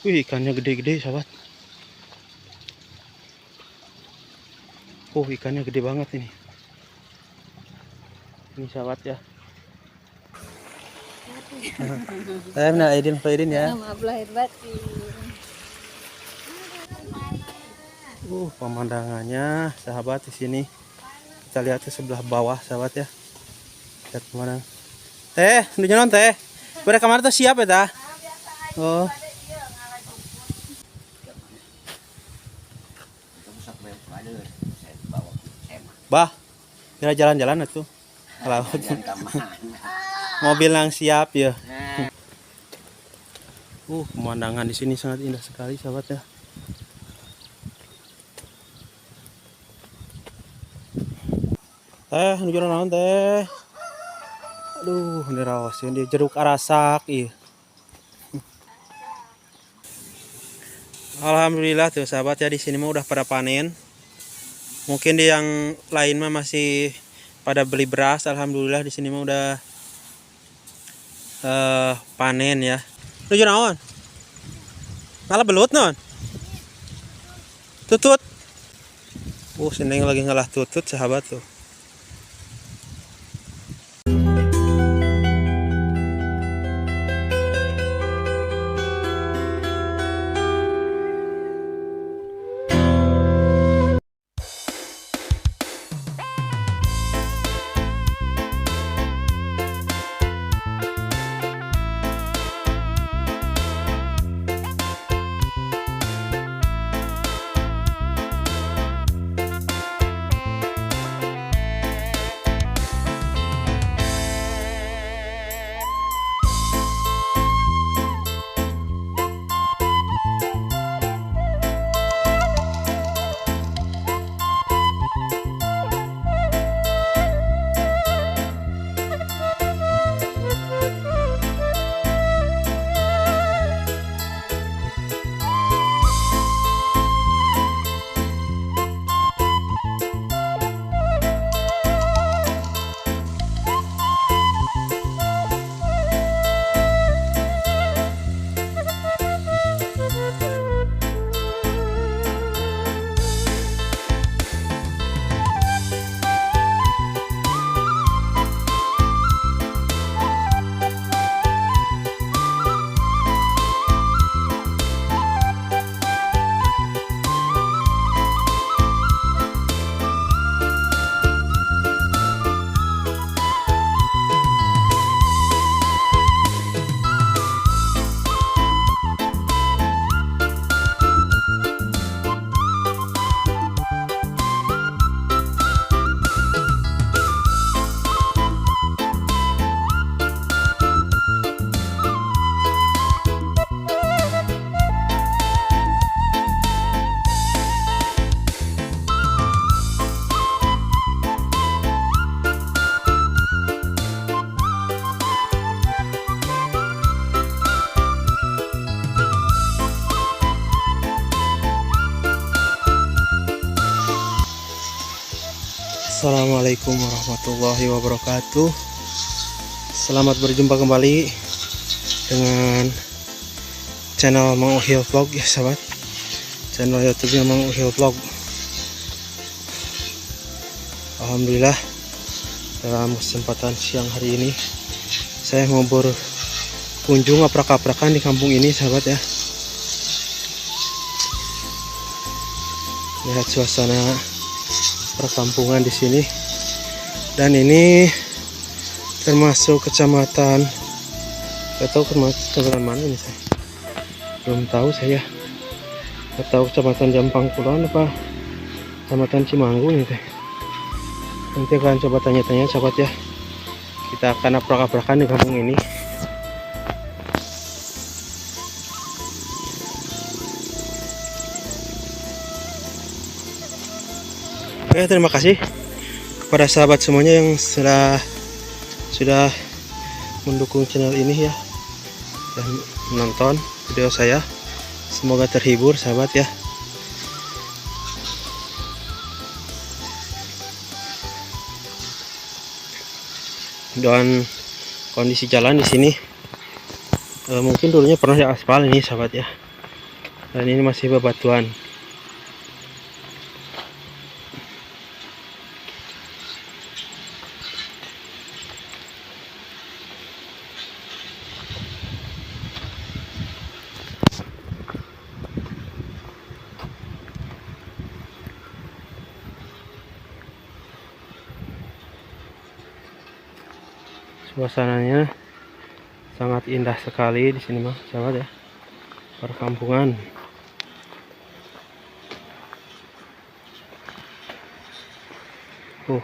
Wih, ikannya gede-gede, sahabat. Oh, ikannya gede banget ini. Ini sahabat ya. Saya minal aidin faidin ya. Maaf lahir batin. Pemandangannya sahabat di sini. Kita lihat ke sebelah bawah sahabat ya. Lihat pemandangan. Teh, nuju naon teh? Bere kamari tuh siap ya tah? Oh. Bah, kira jalan-jalan atuh. Ke laut. Mobil yang siap ya. Pemandangan di sini sangat indah sekali sahabat ya. Teh, nuju naon teh? Aduh, ini raoseun dia jeruk arasak iya. Alhamdulillah tuh sahabat ya, di sini mah udah pada panen. Mungkin di yang lain mah masih pada beli beras. Alhamdulillah di sini mah udah panen ya. Nuju naon? Ngalah belut naon? Tutut. Si Neng lagi ngalah tutut sahabat tuh. Assalamualaikum warahmatullahi wabarakatuh. Selamat berjumpa kembali dengan channel Mang Uhil Vlog ya sahabat. Channel YouTube-nya Mang Uhil Vlog. Alhamdulillah dalam kesempatan siang hari ini saya mau berkunjung aprak-aprakan di kampung ini sahabat ya. Lihat suasana perkampungan di sini. Dan ini termasuk kecamatan, atau kecamatan mana ini saya belum tahu saya. Atau kecamatan Jampang Kulon apa kecamatan Cimanggu ini teh. Nanti akan coba tanya-tanya sahabat ya. Kita akan aprak-aprakan di kampung ini. Oke, terima kasih kepada sahabat semuanya yang sudah mendukung channel ini ya, dan menonton video saya. Semoga terhibur sahabat ya. Dan Kondisi jalan di sini mungkin dulunya pernah di aspal ini sahabat ya. Dan ini masih bebatuan. Suasananya sangat indah sekali di sini mah, sahabat ya. Perkampungan.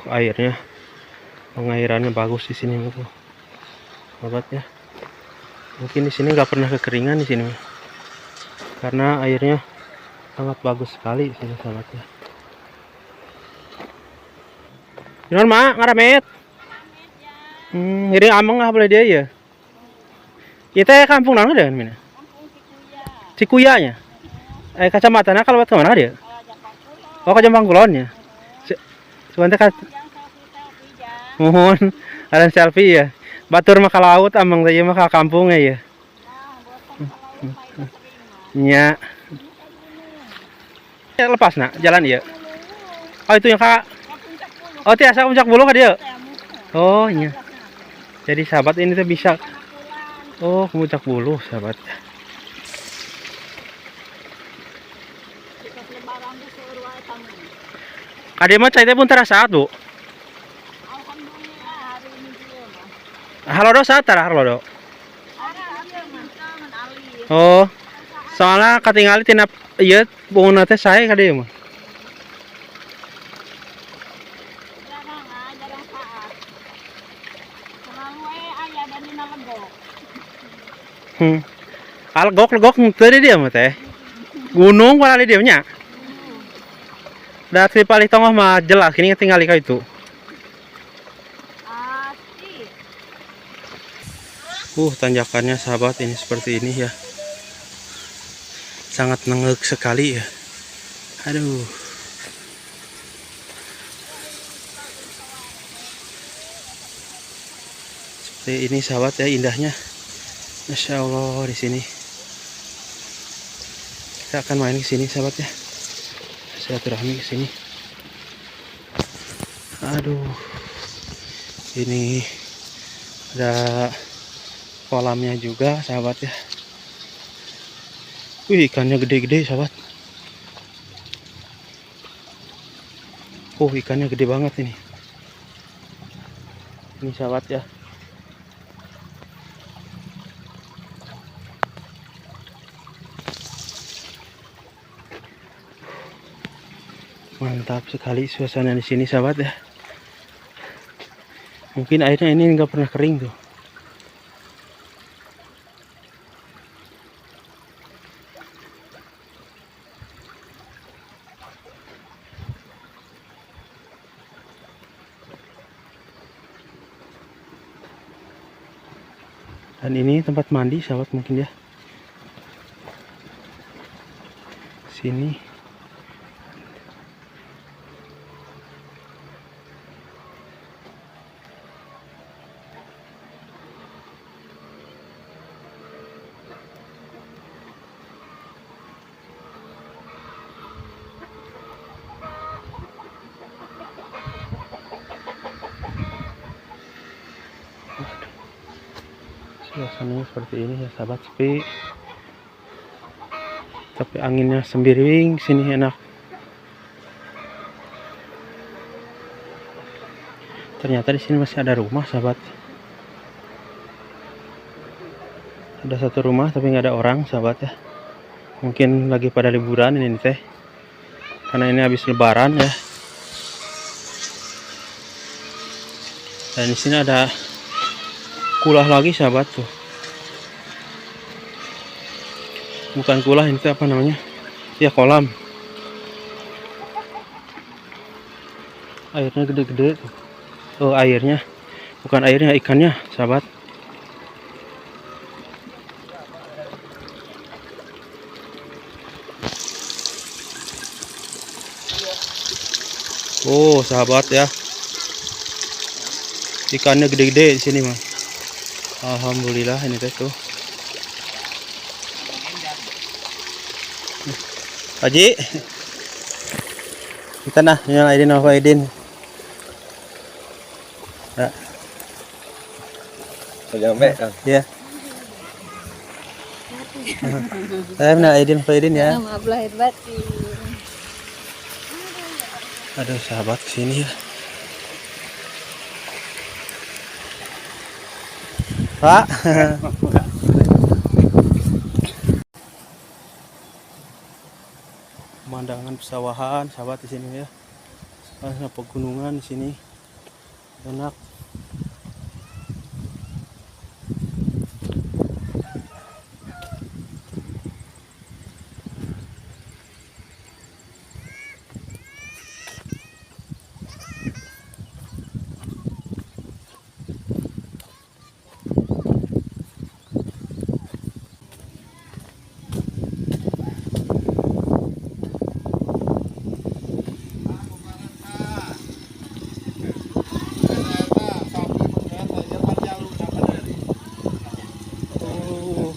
Airnya, pengairannya bagus di sini mah tuh, sahabat ya. Mungkin di sini nggak pernah kekeringan di sini mah, karena airnya sangat bagus sekali di sini sahabat ya. Gimana mak, ngaramet? Ngiring ameng lah boleh dia ya. Kita kampung mana deh mina? Cikuya nya. Kacamata kalau buat kemana dia? Oh, ke Jombang Kulon ya. Sebentar kan. Mohon ada selfie ya. Batur mah ka laut ameng teh mah ka kampung ya. Nya. Lepas nak jalan ya. Oh itu yang kak. Oh tiasa Puncak Buluh ka dia. Oh iya. Jadi sahabat ini tuh bisa, oh ke Puncak Buluh sahabat. Kade mah cai teh pun terasa Bu. Halodo saat tara halodo. Oh, soalnya katingali tina ieu bunguna teh sae kade mah. Alegok-legok teu di dieu mah teh. Gunung pada di dieu nya. Da ti palih tonggoh mah jelas kini tinggali ka itu. Tanjakannya sahabat ini seperti ini ya. Sangat nengek sekali ya. Aduh. Seperti ini sahabat ya indahnya. Masya Allah di sini. Kita akan main ke sini sahabat ya. Silaturahmi ke sini. Aduh. Ini ada kolamnya juga sahabat ya. Wih, ikannya gede-gede sahabat. Oh, ikannya gede banget ini. Ini sahabat ya. Mantap sekali suasana di sini sahabat ya. Mungkin airnya ini nggak pernah kering tuh. Dan ini tempat mandi sahabat mungkin ya. Sini. Suasananya seperti ini ya sahabat, sepi tapi anginnya sembiring sini enak. Ternyata di sini masih ada rumah sahabat. Ada satu rumah tapi nggak ada orang sahabat ya. Mungkin lagi pada liburan ini teh, karena ini habis lebaran ya. Dan di sini ada kulah lagi sahabat tuh. Bukan kulah ini tuh apa namanya? Ya kolam. Airnya gede-gede tuh. Oh airnya, bukan airnya, ikannya sahabat. Oh sahabat ya, ikannya gede-gede di sini mah. Alhamdulillah ini teh tuh. Haji. Kita nah, minal aidin wal faidin. Ya. Sampai, Kang. Ya. Saya minal aidin wal faidin ya. Maaf lahir batin. Aduh, sahabat kesini ya. Pak. Pemandangan pesawahan, sahabat di sini ya. Ada pegunungan di sini. Enak. Oh.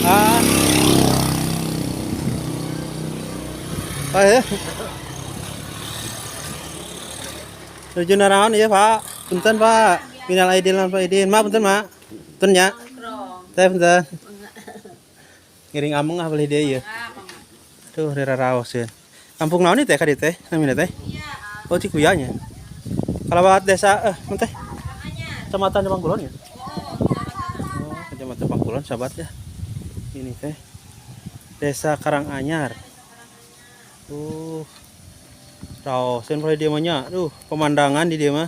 Ah. Oh ya. Nuju naraon ya, Pak. Punten, Pak. Minal aidin wal faidin. Mak, punten, Mak. Punten nya. Teh punten. Ngiring ameng ah beli dia ya. Tuh, raraoseun. Kampung naon ieu teh ka dieu teh? Namina teh? Oh, Cikuya nya. Kalau desa mun teh? Kecamatan Jepang Kulon ya? Oh, Kecamatan Jepang Kulon, sahabat ya. Ini teh Desa Karanganyar. Raoseun poe dieu mah nya. Duh, pemandangan di dieu mah.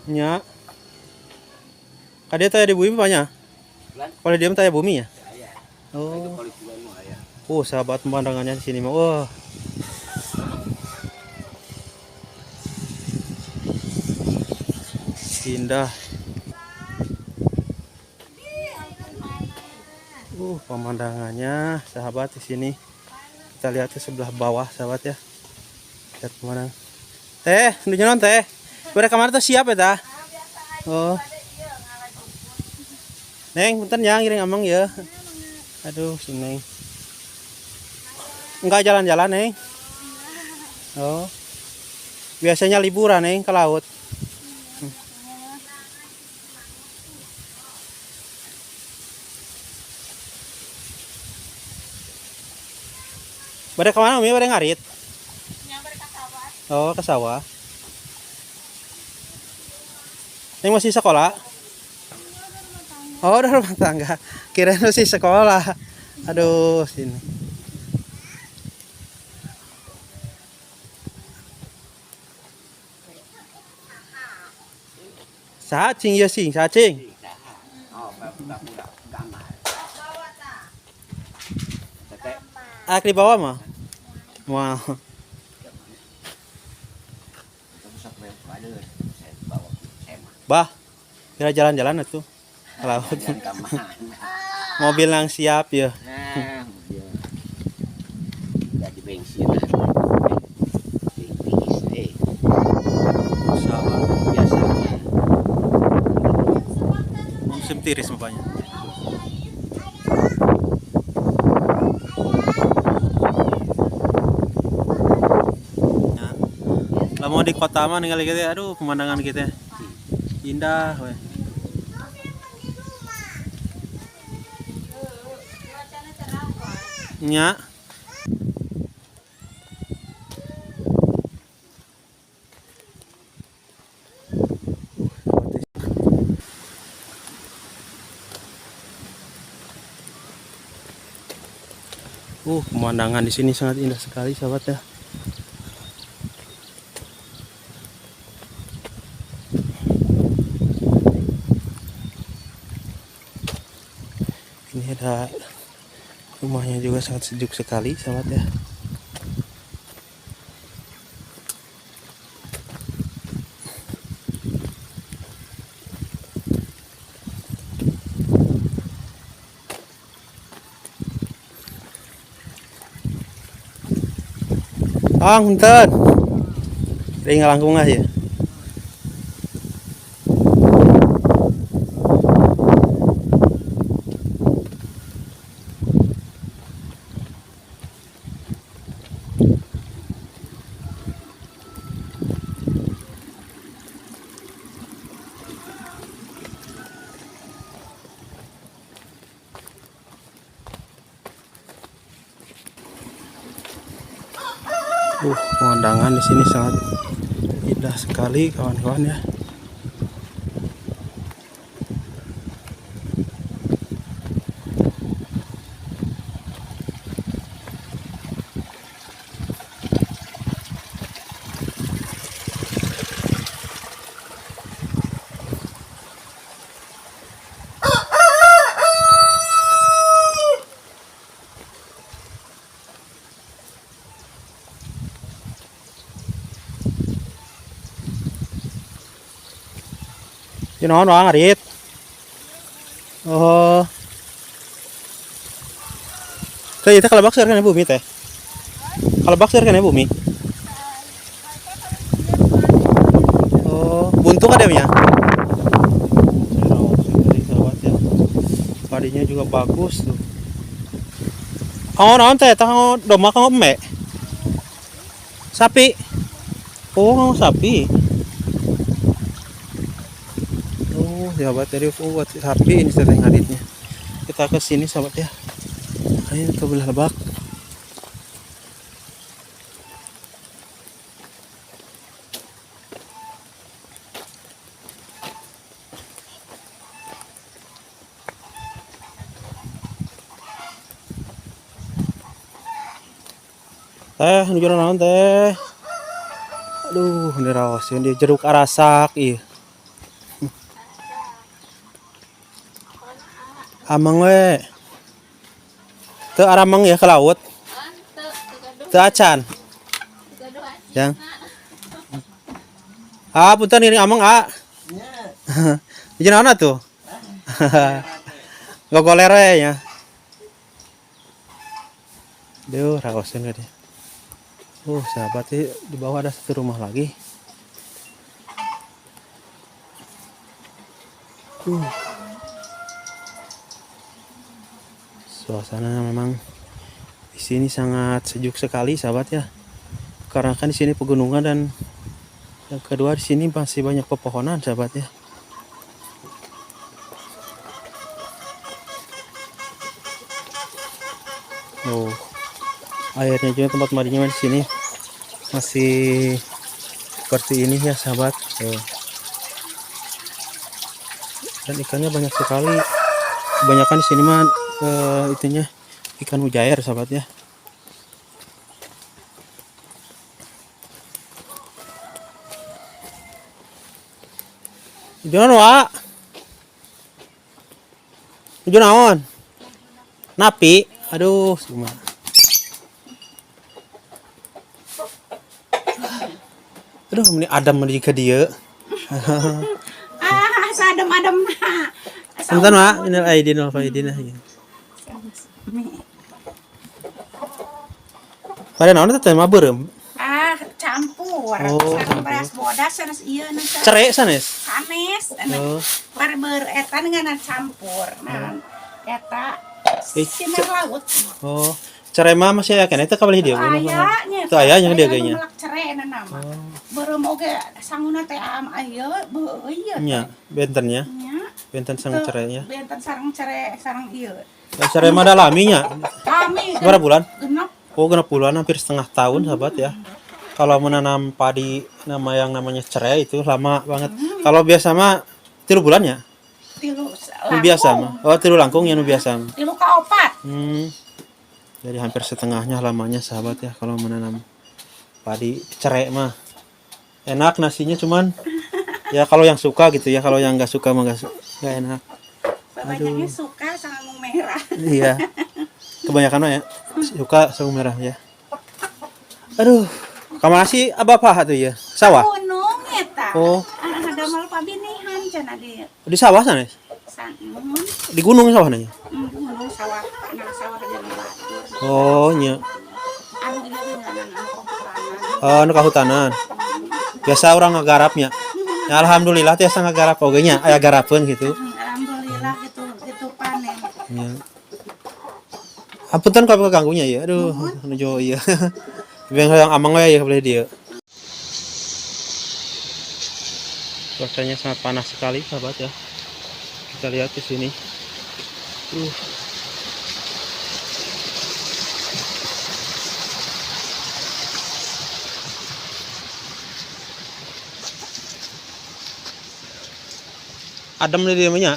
Nya. Ka dieu teh di bumi apa nya? Kalau dieu mah teh bumi ya? Oh. Oh, sahabat pemandangannya di sini mah. Wah. Indah. Pemandangannya sahabat di sini. Kita lihat ke sebelah bawah sahabat ya. Lihat pemandangan. Teh, nuju naon teh? Bere kamari tuh siap ya tah? Oh. Neng, punten ya ngiring ameng ya. Aduh, si Neng. Enggak jalan-jalan, Neng. Oh. Biasanya liburan, Neng, ke laut. Bade kemana Umi? Bade ngarit? Oh, ke sawah. Neng masih sekolah? Oh, udah rumah tangga. Kirain masih sekolah. Aduh, sini. Saha cing ya sing, saha cing. Oh, budak-budak gambar. Teteh. Ah, di bawah mah. Wah. Bah, kira jalan-jalan itu ke laut. Mobil yang siap ya. Nah, mobil. Jadi bensin. Bensin. Sahabat. Biasanya. Musim tiris bapaknya. Ya. Lah mau di kota mah ningali gitu ya, aduh pemandangan gitu ya. Indah weh. Nya. Pemandangan di sini sangat indah sekali, sahabat ya. Ini ada rumahnya juga sangat sejuk sekali, sahabat ya. Kang, punten. Dari ngalangkung aja. Pemandangan di sini sangat indah sekali kawan-kawan ya. Ini naon wang ngarit? Oh. Teh itu kalau bakser kan ya bumi teh. Kalau bakser kan ya bumi. Oh, buntu kan ya? Ya. Padinya juga bagus tuh. Kanggo naon teh? Kanggo domba kanggo embe? Sapi. Oh, kanggo sapi. Oh, sahabat, jadi buat sapi ini teteh ngaritnya. Kita ke sini sahabat ya. Ayo ke belah lebak. Teh, nuju naon teh? Aduh, ini rawasin dia jeruk arasak ih. Ameng we. Teu arameng ya ke laut. Teu acan. Yang. Ah, punten ini ameng ah. Nuju naon atuh? Gogoler we nya. Duh, rawasin dia. Sahabat, di bawah ada satu rumah lagi. Suasana memang di sini sangat sejuk sekali, sahabat ya. Karena kan di sini pegunungan dan yang kedua di sini masih banyak pepohonan, sahabat ya. Oh, airnya juga tempat mandinya di sini masih seperti ini ya, sahabat. Tuh. Dan ikannya banyak sekali. Kebanyakan di sini mah itunya ikan mujair, sahabat ya. Nuju wa? Nuju naon? Napi? Aduh, cuma. Aduh, ini adem di ka dieu. Ah, adem-adem. Punten, Mak, minal aidin wal faidin. Pada naon teh mah beureum? Ah, campur. Oh, sareng campur. Beras bodas sanes ieu na. Cere sanes. Sanes. Oh. Bar ber eta ngan campur. Nah, eta sinar laut. Oh, cere mah masih aya keneh teh ka balih dieu. Aya nya. Teu aya nya dia kayaknya. Melak cere na nama. Beureum oge sanguna teh am aya beueuy ieu. Nya, bentennya. Nya. Benten sareng cerenya. Benten sareng cere sareng ieu. Ya, cere mah da lami nya. Kami Berapa bulan? 6. Oh, 6 bulan, hampir setengah tahun, sahabat ya. Kalau menanam padi nama yang namanya cere itu lama banget. Kalau biasa mah 3 bulan ya. 3 Nu biasa mah. Oh, 3 langkung ya nu biasa mah. 3 ka 4. Jadi hampir setengahnya lamanya, sahabat ya, kalau menanam padi cere mah. Enak nasinya, cuman ya kalau yang suka gitu ya, kalau yang nggak suka mah nggak enak. Banyaknya suka sama merah. Iya. Kebanyakan mah ya suka sagu merah ya. Aduh, kamana sih abah tuh ya? Sawah. Gunung eta. Oh. Ah, ada mal pabinihan cenah di Di sawah sana? san Di gunung sawahnya? Gunung sawah, anak sawah jeung batur. Oh, nya. Anu ieu nganan kehutanan. Oh, anu kahutanan. Biasa orang ngagarapnya. Ya, alhamdulillah tiasa ngagarap oge nya, aya garapeun gitu. Alhamdulillah gitu gitu panen. Ya. Hapunten kalau keganggunya ya. Aduh, nuju iya. Biar yang amang we ya boleh dia. Cuacanya sangat panas sekali, sahabat ya. Kita lihat di sini. Adem di dieu mah nya.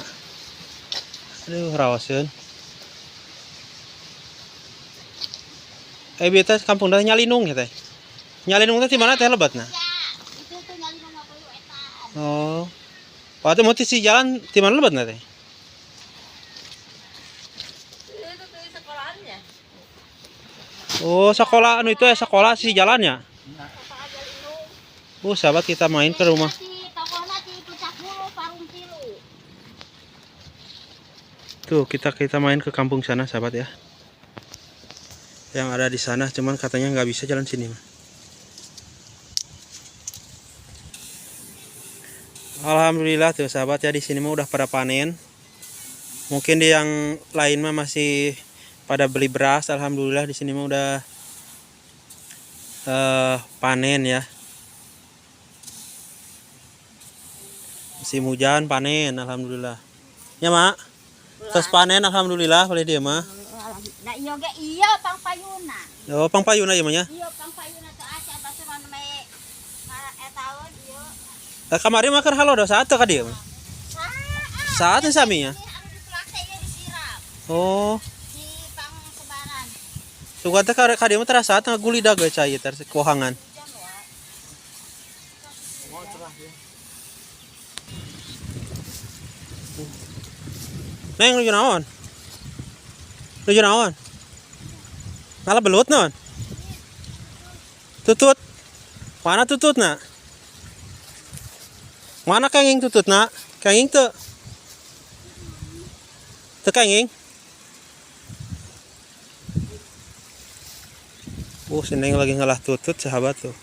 Aduh, raoseun. Eh, bieu teh kampung teh Nyalinung ya teh. Nyalinung teh di mana teh lebatna? Ya, itu tuh Nyalinung apa lu eta. Oh. Waktu mau si jalan di mana lebatna teh? Itu tuh sekolahannya. Oh, sekolah anu itu ya sekolah si jalannya. Oh, sahabat kita main ke rumah. Di tokohna di Puncak Bulu, Parung Tilu. Tuh, kita kita main ke kampung sana, sahabat ya. Yang ada di sana, cuman katanya nggak bisa jalan sini mah. Alhamdulillah tuh sahabat ya, di sini mah udah pada panen. Mungkin di yang lain mah masih pada beli beras. Alhamdulillah di sini mah udah panen ya. Musim hujan panen, alhamdulillah. Ya, Mak. Terus panen alhamdulillah boleh dia mah. Nah, iya ge iya pangpayuna. Oh, pangpayuna ieu mah nya. Iya pangpayuna teu aca baturan me etaeun ieu. Eh, kamari mah keur halodo saat teu ka dieu mah. Saat Saat sami nya. Ini anu dipelak teh ieu disiram Oh, di pangsebaran. suka teh ka dieu mah terasa ngagulidag we cai teh kohangan. Hujan wae. Neng nuju naon? Nuju naon? Ngalah belut naon? Tutut. Mana tututna? Mana kenging tututna? Kenging teu? Teu kenging? Si Neng lagi ngalah tutut sahabat tuh.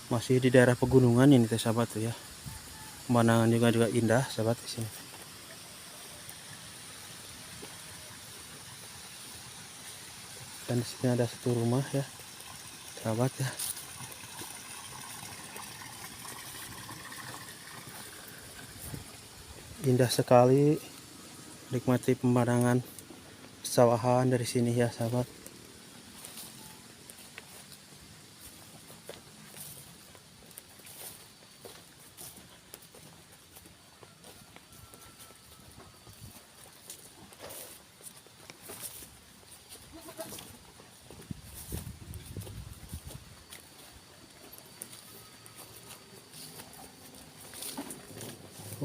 Masih di daerah pegunungan ini teh sahabat tuh ya. Pemandangan juga juga indah sahabat di sini. Dan di sini ada satu rumah ya, sahabat ya. Indah sekali nikmati pemandangan sawahan dari sini ya sahabat.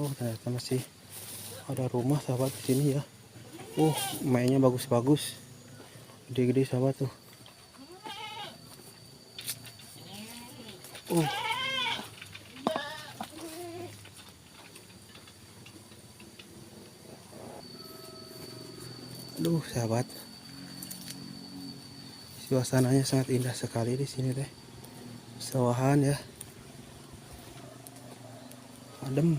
Oh, ternyata masih ada rumah sahabat di sini ya. Mainnya bagus-bagus. Gede-gede sahabat tuh. Aduh, sahabat. Suasananya sangat indah sekali di sini teh. Sawahan ya. Adem.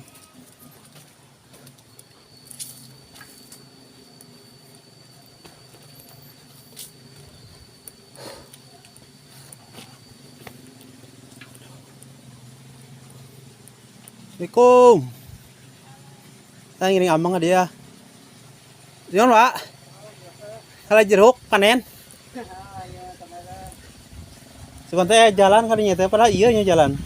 Assalamualaikum. Saya ngiring ameng dia. Jangan, Pak. Kalau jeruk panen. Sebentar jalan kalinya teh padahal iya nya jalan.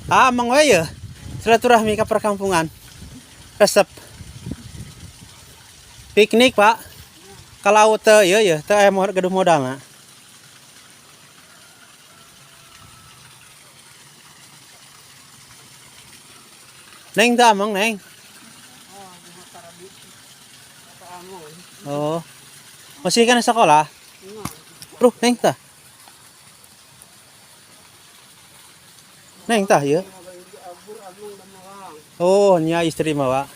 Ah, ameng we ya. Silaturahmi ke perkampungan. Resep. Piknik, Pak. Kalau teu ieu ya, teu aya gaduh modalna. Neng teu ameng, Neng. Oh. Masih kan sekolah? Bro, Neng tah. Neng tah ya. Oh, nya istri mah, Pak.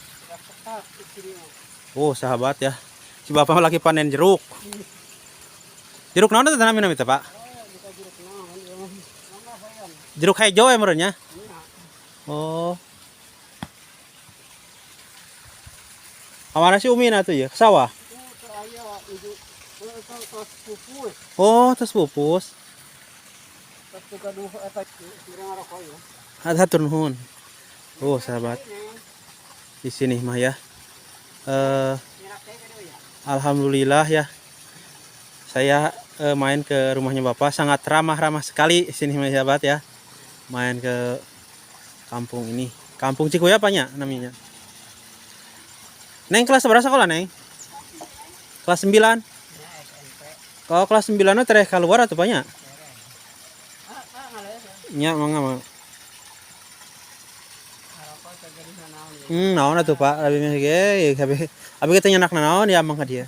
Oh, sahabat ya. Si bapak lagi panen jeruk. Jeruk naon teh namina teh, Pak? Jeruk hijau ya merenya? Oh. Kamana si Umi na tuh ya? Ke sawah? Oh, terus pupus. Ada nuhun. Oh, sahabat. Di sini mah ya. Alhamdulillah ya. Saya main ke rumahnya Bapak, sangat ramah-ramah sekali sini mah, sahabat ya. Main ke kampung ini. Kampung Cikuya apa nya namanya? Neng kelas berapa sekolah, Neng? Kelas 9. Kalau kelas 9 mah tereh keluar atau banyak? Nya mangga mangga. Naon atuh, Pak? Abi mah ge, abi abi kita nyanak naon ya mangga dia.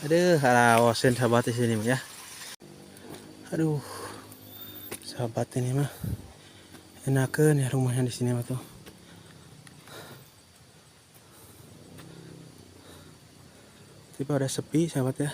Aduh, haraoseun sahabat di sini mah ya. Aduh. Sahabat, ini mah enakeun ya rumahnya di sini mah tuh. Tiba udah sepi, sahabat ya.